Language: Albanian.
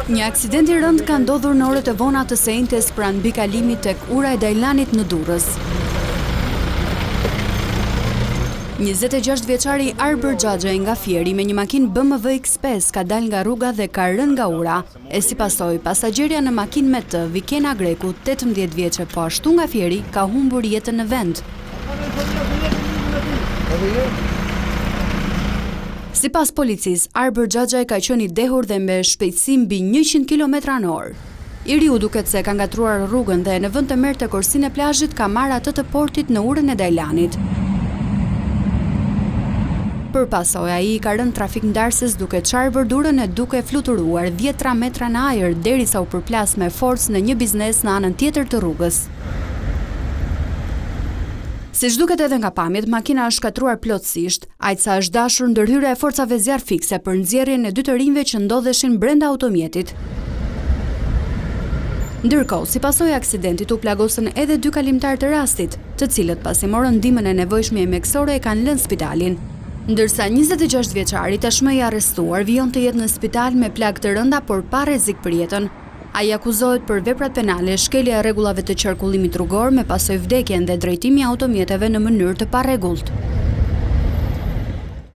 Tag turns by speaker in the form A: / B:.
A: Një aksident i rëndë ka ndodhur në orët e vona të së enjtes pranë mbikalimit tek Ura e Dajlanit në Durrës. 26 vjeçari Arbër Xhaxhaj nga Fieri me një makinë BMW X5 ka dalë nga rruga dhe ka rënë nga ura. E si pasojë, pasagjerja në makinë me të, Vikena Greku, 18 vjeçe po ashtu nga Fieri, ka humbur jetën në vend. Sipas policisë, Arbër Xhaxhaj ka qenë i dehur dhe me shpejtësi mbi 100 kilometra në orë. I riu duket se ka ngatërruar rrugën dhe në vend të merrte korsinë e plazhit ka marrë atë të portit në urën e Dajlanit. Për pasojë, ai i ka rënë trafikndarëses duke çarë bordurën e duke fluturuar dhjetra metra në ajër derisa u përplas me forcë në një biznes në anën tjetër të rrugës. Siç duket edhe nga pamjet, makina është shkatërruar plotësisht, aq sa është dashur ndërhyrja e forcave zjarrfikëse për nxjerrjen e dy të rinjve që ndodheshin brenda automjetit. Ndërkohë, si pasojë e aksidentit u plagosën edhe dy kalimtarë të rastit, të cilët pasi morën ndihmën e nevojshme mjekësore e kanë lënë spitalin. Ndërsa 26 vjeçari tashmë i arrestuar vijon të jetë në spital me plagë të rënda por pa rrezik për jetën. Ai akuzohet për veprat penale shkelja e rregullave të qarkullimit rrugor me pasojë vdekjen dhe drejtimi i automjeteve në mënyrë të parregullt.